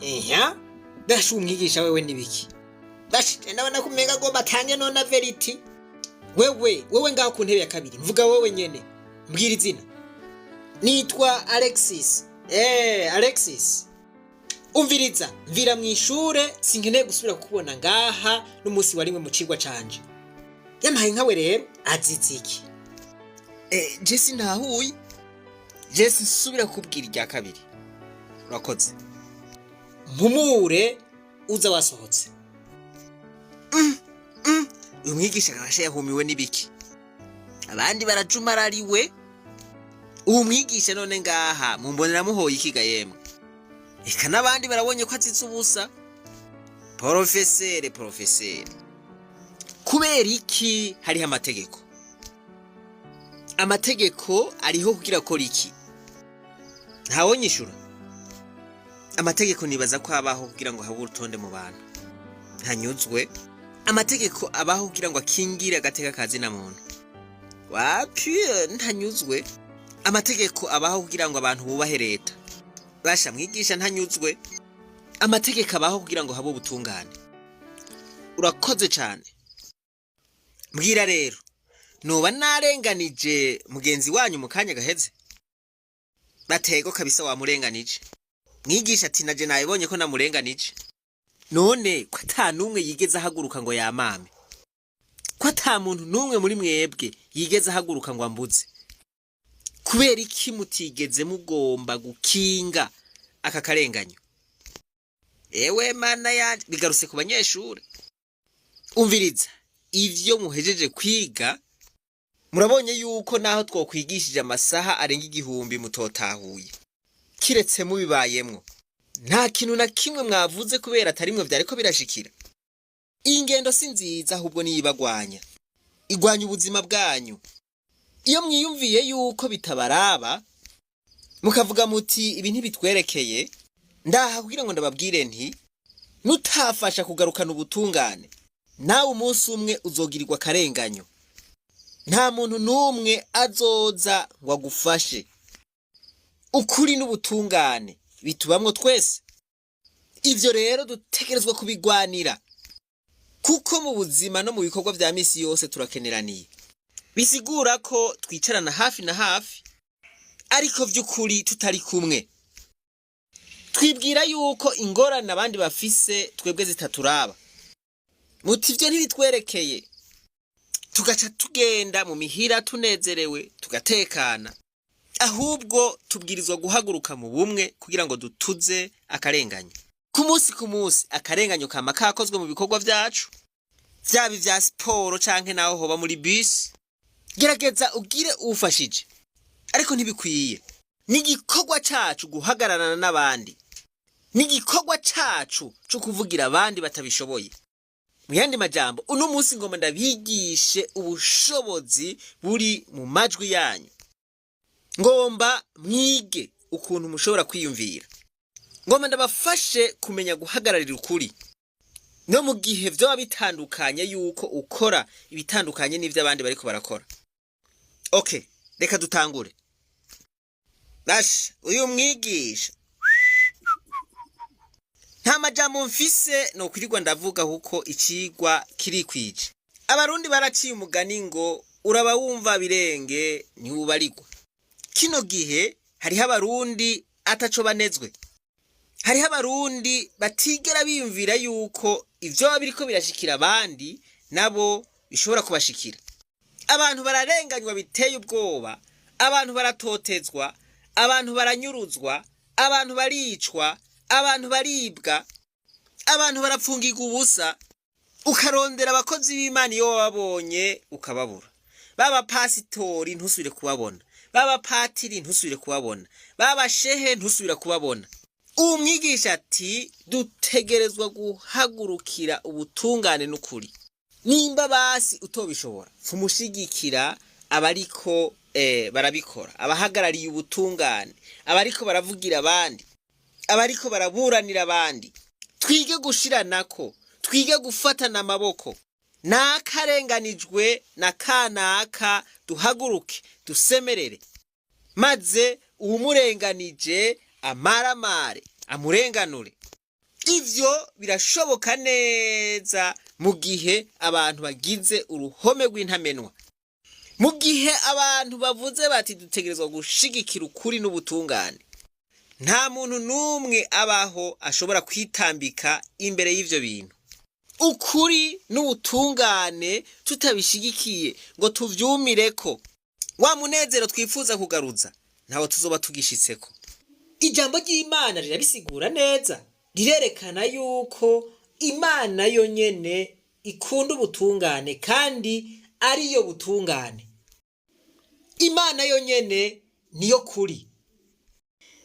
Eha, basha, umwigisha wewe nibiki? Basha, ndabona kumenga ngo batange nona vérité. Wewe, wewe ngaho ku ntebe ya kabiri, mvuga wewe nyene, mbwira izina. Nitwa Alexis. Alexis, umviriza, mvira mu ishure, sinkeneye gusubira kukubona ngaha n'umunsi wa rimwe mu cigwa canje. Yamaye nkawe rero azize iki? Jesi ntahuye. Jesi nsubira kubwira irya kabiri. Urakoze. Mpumure uza wasohotse. Uyu mwigisha akabasha yahumiwe n'ibiki? Abandi barajumarariwe, uwo mwigisha none ngaha mumbonera muhoye ikiga yemwe. Eka n'abandi barabonye ko azize ubusa. Porofesere, porofesere, kubera iki hariho amategeko? Amategeko ariho kugira akora iki? Ntawonyishura. Amategeko nibaza ko abaho kugira ngo habe urutonde mu bantu. Ntanyuzwe. Amategeko abaho kugira ngo akingire agateka ka zina muntu. Wapi, ntanyuzwe. Amategeko abaho kugira ngo abantu bubahe leta. Basha, mwigisha ntanyuzwe. Amategeko abaho kugira ngo habe ubutungane. Urakoze cane. Mbwira rero, noba narenganije mugenzi wanyu mu kanya gaheze? Batego kabisa, wamurenganije. Mwigisha ati naje nabibonye ko namurenganije. None ko ata n'umwe yigeze ahaguruka ngo yamame, ko ata muntu n'umwe muri mwebwe yigeze ahaguruka ngo ambuze, kubera iki mutigeze mugomba gukinga aka karenganyo? Ewe Mana yanje, bigarutse ku banyeshure. Umviriza, ivyo muhejeje kwiga, murabonye yuko naho twokwigishije amasaha arenga 1000 mutotahuye, kiretse mubibayemwo. Nta kintu na kimwe mwavuze kubera atari mwe vyariko birashikira. Iyi ngendo si nziza, ahubwo niyo ibagwanya, igwanya ubuzima bwanyu. Iyo mwiyumviye yuko bitabaraba, mukavuga muti ibi ntibitwerekeye, ndaha kugira ngo ndababwire nti nutafasha kugarukana ubutungane, nawe umunsi umwe uzogirirwa akarenganyo. Nta muntu n'umwe azoza ngo agufashe. Ukuri n'ubutungane bitubamwo twese. Ivyo rero dutegerezwa kubigwanira, kuko mu buzima no mu bikorwa vya misi yose turakeneraniye. Bisigura ko twicarana hafi na hafi, ariko vy'ukuri tutari kumwe. Twibwira yuko ingorane abandi bafise twebwe zitaturaba, muti ivyo ntibitwerekeye, tugaca tugenda mu mihira tunezerewe, tugatekana. Ahubwo tubwirizwa guhaguruka mu bumwe kugira ngo dutuze akarenganyo. Ku munsi ku munsi akarenganyo kama kakozwe mu bikorwa vyacu, vyaba ivya siporo canke naho hoba muri bisi. Gerageza ugire uwufashije, ariko ntibikwiye. Ni igikorwa cacu guhagararana n'abandi, ni igikorwa cacu co kuvugira abandi batabishoboye. Mu yandi majambo, uno munsi ngomba ndabigishe ubushobozi buri mu majwi yanyu. Ngomba mwige ukuntu mushobora kwiyumvira. Ngomba ndabafashe kumenya guhagararira ukuri no mu gihe vyoba bitandukanye, yuko ukora ibitandukanye n'ivyo abandi bariko barakora. Okay, reka dutangure. Basha, uyu mwigisha, nta majambo mfise nokwirirwa ndavuga, kuko icigwa kirikwije. Abarundi baraciye umugani ngo uraba wumva birenge ntiwubarirwa. Kino gihe hariho Abarundi ataco banezwe, hariho Abarundi batigera biyumvira yuko ivyo baba biriko birashikira abandi nabo bishobora kubashikira. Abantu bararenganywa biteye ubwoba, abantu baratotezwa, abantu baranyuruzwa, abantu baricwa, abantu baribwa, abantu barapfungirwa ubusa. Ukarondera abakozi b'Imana iyo wababonye ukababura, baba pasitori ntusubire kubabona, baba patiri ntusubire kubabona, baba shehe ntusubire kubabona. Uwo mwigisha ati dutegerezwa guhagurukira ubutungane n'ukuri. Nimba basi utobishobora, fumushigikira abariko barabikora, abahagarariye ubutungane, abariko baravugira abandi, abariko baraburanira abandi. Twige gushiranako, twige gufatana amaboko. Nakarenganijwe na kanaka, duhaguruke dusemerere, maze uwumurenganije amaramare amurenganure. Ivyo birashoboka neza mu gihe abantu bagize uruhome rw'intamenwa, mu gihe abantu bavuze bati dutegerezwa gushigikira ukuri n'ubutungane. Nta muntu n'umwe abaho ashobora kwitambika imbere y'ivyo bintu. Ukuri n'ubutungane tutabishigikiye ngo tuvyumireko, wa munezero twifuza kugaruza ntawo tuzoba tugishitseko. Ijambo ry'Imana rirabisigura neza, rirerekana yuko Imana yo nyene ikunda ubutungane kandi ariyo butungane. Imana yo nyene niyo kuri.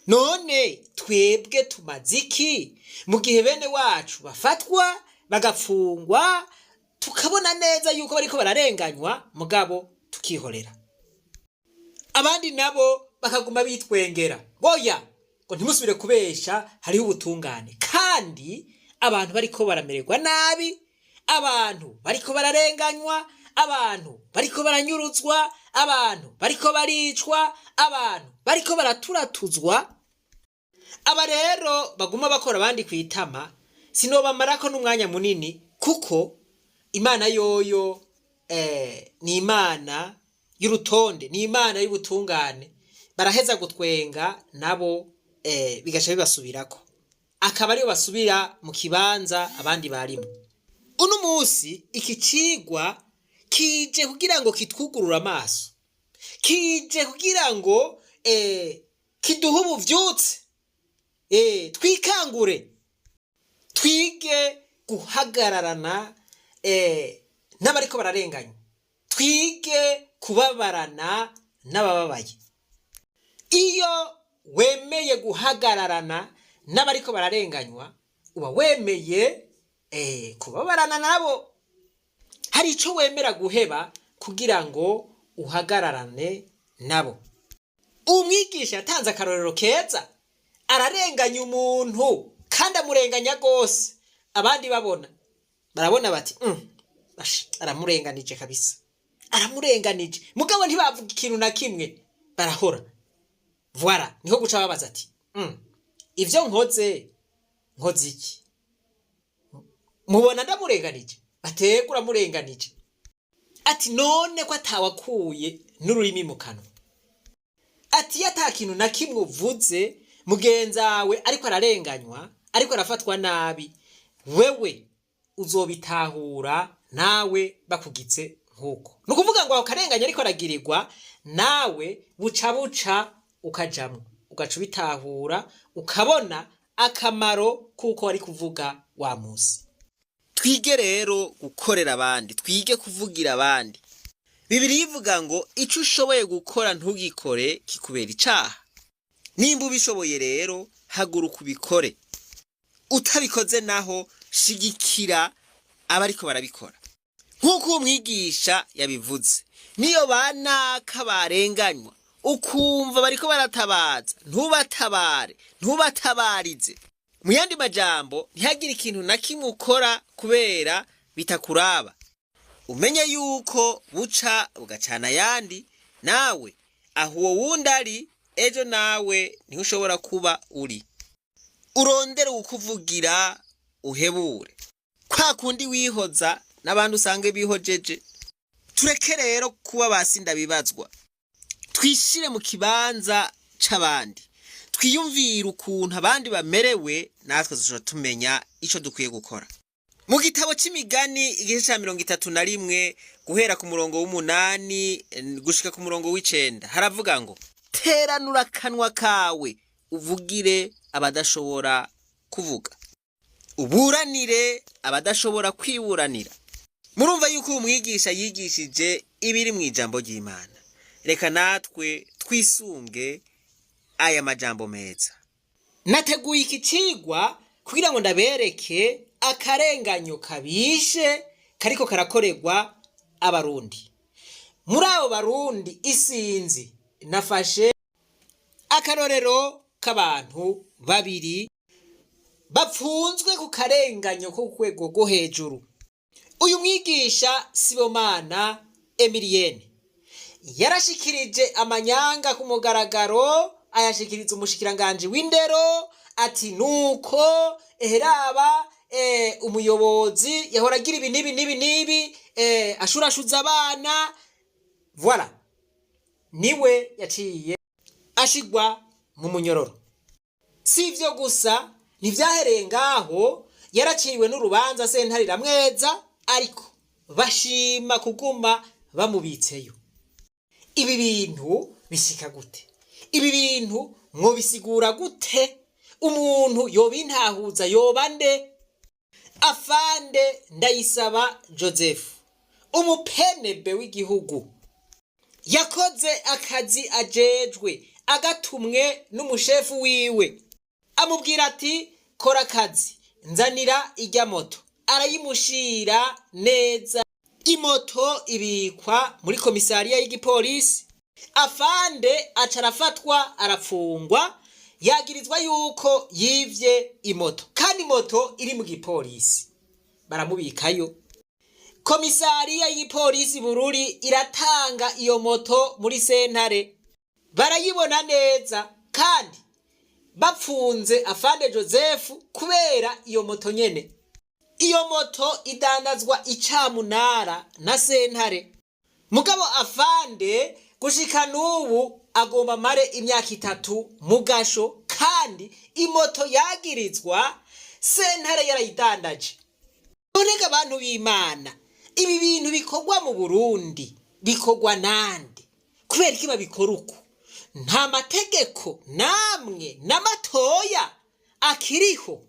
None twebwe tumaze iki mu gihe bene wacu bafatwa bagafungwa, tukabona neza yuko bariko bararenganywa, mugabo tukihorera, abandi nabo bakaguma bitwengera boya ngo ntimusubire kubesha, hariho ubutungane, kandi abantu bariko baramererwa nabi, abantu bariko bararenganywa, abantu bariko baranyuruzwa, abantu bariko baricwa, abantu bariko baraturatuzwa? Aba rero baguma bakora abandi kwitama, sinobamarako n'umwanya munini, kuko Imana yoyo ni Imana y'urutonde, ni Imana y'ubutungane. Baraheza gutwenga nabo bigaca bibasubirako, akaba ariyo basubira mu kibanza abandi barimo. Uno munsi iki cigwa kije kugira ngo kitwugurure amaso, kije kugira ngo kiduhe ubuvyutse, twikangure, twige guhagararana n'abariko bararenganywa, twige kubabarana n'abababaye. Iyo wemeye guhagararana n'abariko bararenganywa, uba wemeye kubabarana nabo. Hari ico wemera guheba kugira ngo uhagararane nabo. Umwigisha yatanze akarorero keza: ararenganya umuntu kandi amurenganya rwose, abandi babona, barabona bati asha, aramurenganije kabisa, aramurenganije," mugabo ntibavuga ikintu na kimwe, barahora. Voilà, niho guca babaza ati "Ivyo nkoze, nkoze iki? Mubona ndamurenganije?" Batega uramurenganije. Ati "None ko atawakuye n'ururimi mu kanwa?" Ati "Iyo ata kintu na kimwe uvuze, mugenzawe ariko ararenganywa, ariko arafatwa nabi, wewe uzobitahura nawe bakugitse nk'uko." Ni ukuvuga ngo ako karenganya ariko aragirirwa, nawe buca buca ukajamwo, ugaca ubitahura, ukabona akamaro k'uko wari kuvuga wa musi. Twige rero gukorera abandi, twige kuvugira abandi. Bibiliya ivuga ngo ico ushoboye gukora ntugikore kikubera icaha. Nimba ubishoboye rero, haguruka ubikore. Utabikoze naho, shigikira abariko barabikora, nk'uko uwo mwigisha yabivuze. Niyo banaka barenganywa, ukumva bariko baratabaza, ntubatabare, ntubatabarize. Mu yandi majambo, ntihagire ikintu na kimwe ukora kubera bitakuraba. Umenye yuko buca bugacana ayandi, nawe aho uwo wundi ari, ejo nawe niho ushobora kuba uri. Urondere ukuvugira, uhebure kwa kundi wihoza n'abandi usange bihojeje. Tureke rero kuba basinda bibazwa, twishire mu kibanza c'abandi, twiyumvire ukuntu abandi bamerewe, natwe dushobora tumenya ico dukwiye gukora. Mu gitabo c'Imigani, igice ca 31, guhera ku murongo w'8 gushika ku murongo w'9, haravuga ngo: "Teranura akanwa kawe uvugire abadashobora kuvuga, uburanire abadashobora kwiburanira." Murumva yuko uwo mwigisha yigishije ibiri mu ijambo ry'Imana. Reka natwe twisunge aya majambo meza. Nateguye iki cigwa kugira ngo ndabereke akarenganyo kabishe kariko karakorerwa Abarundi. Muri abo Barundi isinzi, nafashe akarorero k'abantu babiri bapfunzwe ku karenganyo ko ku rwego rwo hejuru. Uyu mwigisha Sibomana Emiliyene yarashikirije amanyanga ku mugaragaro, ayashikiriza umushikiranganji w'indero, ati nuko Eheraba umuyobozi yahora agira ibi n'ibi n'ibi n'ibi, ashurashuza abana. Voilà, niwe yaciye ashigwa mu munyororo. Si ivyo gusa, ntivyahereye ngaho, yaraciriwe n'urubanza, sentare iramweza, ariko bashima kuguma bamubitseyo. Ibi bintu bishika gute? Ibi bintu mwobisigura gute? Umuntu yobintahuza yoba nde? Afande Ndayisaba Joseph, umupenebe w'igihugu, yakoze akazi ajejwe, agatumwe n'umushefu wiwe, amubwira ati: "Kora akazi, nzanira ijya moto." Arayimushira neza, imoto ibikwa muri komisariya y'igipolisi. Afande aca arafatwa, arafungwa, yagirizwa yuko yivye imoto, kandi moto iri mu gipolisi, baramubikayo. Komisariya y'igipolisi Bururi iratanga iyo moto muri sentare, barayibona neza, kandi bapfunze afande Joseph kubera iyo moto nyene. Iyo moto idandazwa icamunara na sentare, mugabo afande gushika n'ubu agomba amare imyaka 3 mu gasho, kandi imoto yagirizwa sentare yarayidandaje. Nonega abantu b'Imana, ibi bintu bikorwa mu Burundi bikorwa nande? Kubera iki babikora uko? Nta mategeko namwe n'amatoya akiriho.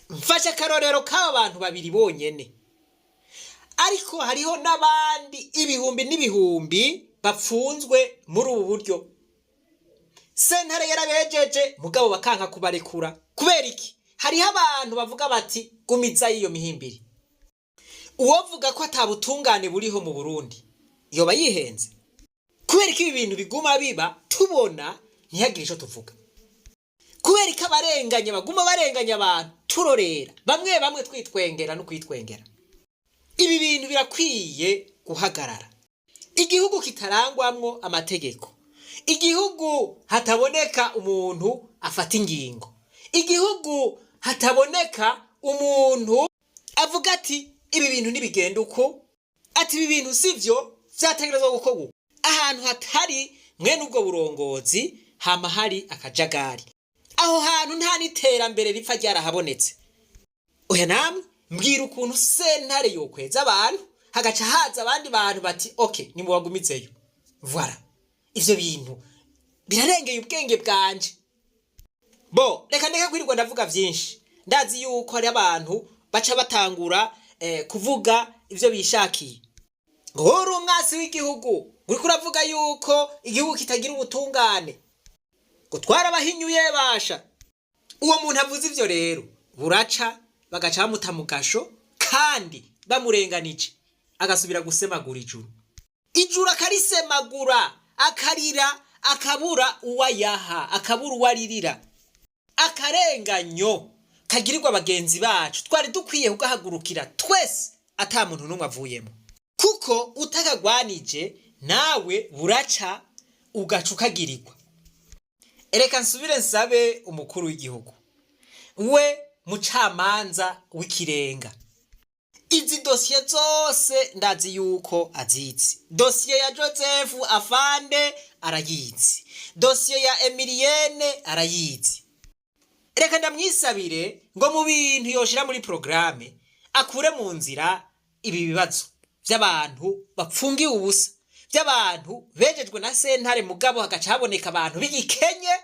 Mfashe akarorero k'aba bantu babiri bonyene, ariko hariho n'abandi ibihumbi n'ibihumbi bapfunzwe muri ubu buryo. Sentare yarabejeje, mugabo bakanka kubarekura. Kubera iki? Hariho abantu bavuga bati: "Gumizayo iyo mihimbiri." Uwovuga ko ata butungane buriho mu Burundi yoba yihenze. Kubera ko ibi bintu biguma biba tubona, ntihagire ico tuvuga? Kubera ko abarenganya baguma barenganya abantu, turorera, bamwe bamwe twitwengera no kwitwengera? Ibi bintu birakwiye guhagarara. Igihugu kitarangwamwo amategeko, igihugu hataboneka umuntu afata ingingo, igihugu hataboneka umuntu avuga ati: "Ibi bintu ntibigenda uko," ati: "Ibi bintu sivyo, vyategerezwa gukorwa uko." Ahantu hatari mwene ubwo burongozi hama hari akajagari. Aho hantu nta n'iterambere ripfa ryarahabonetse. Oya namwe, mbwira ukuntu sentare yokweza abantu, hagaca haza abandi bantu bati: "OK, nimubagumizeyo." Voilà, ivyo bintu birarengeye ubwenge bwanje. Bo reka ndeke kwirirwa ndavuga vyinshi, ndazi yuko hari abantu baca batangura kuvuga ivyo bishakiye, ngo wowe uri umwasi w'igihugu, uriko uravuga yuko igihugu kitagira ubutungane, ngo twarabahinyuye. Basha, uwo muntu avuze ivyo rero, buraca bagaca bamuta mu gasho kandi bamurenganije, agasubira gusemagura ijuru, ijuru akarisemagura, akarira, akabura uwayaha, akabura uwaririra. Akarenganyo kagirirwa bagenzi bacu twari dukwiye kugahagurukira twese, ata muntu n'umwe avuyemo, kuko utakagwanije nawe buraca ugaca ukagirirwa. Reka nsubire nsabe umukuru w'igihugu, we mucamanza w'ikirenga, izi dosiye zose ndazi yuko azizi. Dosiye ya Joseph afande arayizi, dosiye ya Emilienne arayizi. Reka ndamwisabire ngo mu bintu yoshira muri porogaramu akure mu nzira ibi bibazo by'abantu bapfungiwe ubusa, by'abantu bejejwe na sentare, mugabo hagaca haboneka abantu b'igikenye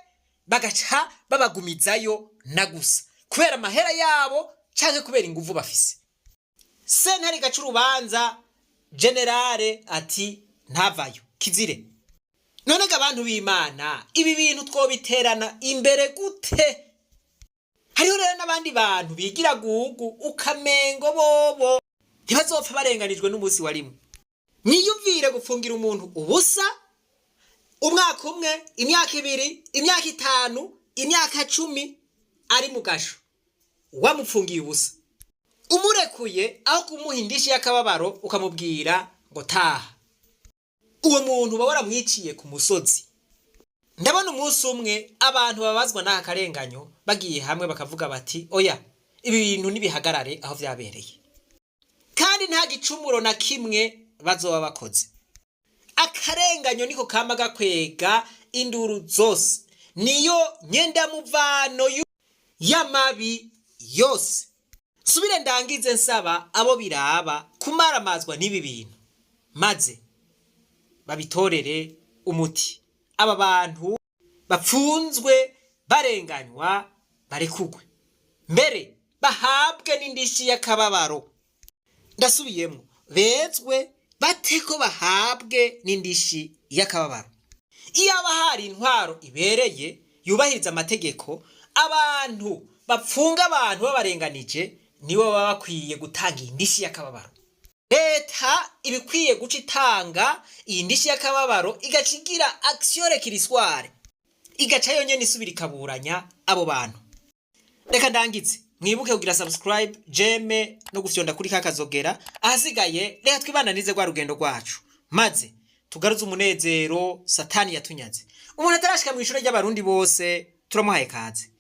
bagaca babagumizayo na gusa kubera amahera yabo canke kubera inguvu bafise. Sentare igaca urubanza, général ati: "Ntavayo, kizire." None ga abantu b'Imana, ibi bintu twobiterana imbere gute? Hariho rero n'abandi bantu bigira gugu, ukamengo bobo ntibazopfa barenganijwe n'umunsi wa rimwe. Mwiyumvire gufungira umuntu ubusa umwaka umwe, imyaka 2, imyaka 5, imyaka 10 ari mu gasho, wamupfungiye ubusa, umurekuye, aho kumuha indishi y'akababaro ukamubwira ngo taha. Uwo muntu uba waramwiciye ku musozi. Ndabona umunsi umwe abantu babazwa n'aka karenganyo bagiye hamwe bakavuga bati: "Oya, ibi bintu nibihagarare aho vyabereye." Kandi nta gicumuro na kimwe bazoba bakoze. Akarenganyo niko kama gakwega induru zose, niyo nyendamuvano y'amabi yose. Subire ndangize nsaba abo biraba kumaramazwa n'ibi bintu, maze babitorere umuti. Aba bantu bapfunzwe barenganywa barekugwe, mbere bahabwe n'indishi y'akababaro. Ndasubiyemo: bezwe bateko, bahabwe n'indishi y'akababaro. Iyaba hari intwaro ibereye yubahiriza amategeko, abantu bapfunga abantu babarenganije nibo baba bakwiye gutanga indishi y'akababaro. Leta iba ikwiye guca itanga iyi ndishi y'akababaro, igaca igira action récursoire, igaca yonyene isubira ikaburanya abo bantu. Reka ndangize. Mwibuke kugira subscribe, j'aime no gufyonda kuri kakazogera. Ahasigaye reka twibananize rwa rugendo rwacu, maze tugaruze umunezero Satani yatunyaze. Umuntu atarashika mu ishure ry'Abarundi bose, turamuhaye kaze.